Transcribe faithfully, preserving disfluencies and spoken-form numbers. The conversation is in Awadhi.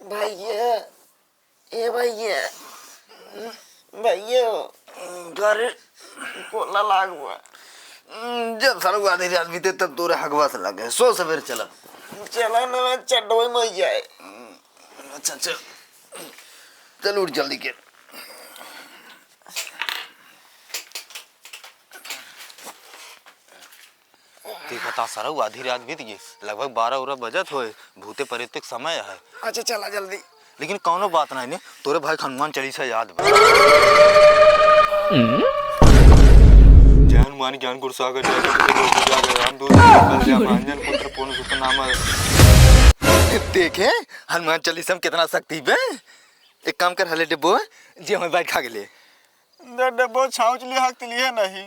भैया, ए भैया, भैया, घर कोला लाग हुआ। जब सरऊ आधी रात बीते, तब तोरे हगवा से लगे। सो सवेरे चला। चला ना, मैं चड्डोई में जाए। अच्छा, अच्छा, चल उठ जल्दी के। देखा ता सरऊ, आधी रात बीत गई, लगभग बारह उरह बजत होए, भूते प्रेत के समय है। अच्छा, चला जल्दी। लेकिन कौनो बात नहीं ने, तोरे भाई के हनुमान चालीसा याद बा। जय हनुमान ज्ञान गुण सागर, जय जगत गुरु प्रसाद, राम दूत अंजन पुत्र पूर्ण सुत नाम। देखे, हनुमान चालीसा में कितना शक्ति बे। एक काम कर, हले डिब्बो, जे हमें बैठ खा के ले। दे डिब्बो छाँव चली, हक तिलिए नहीं।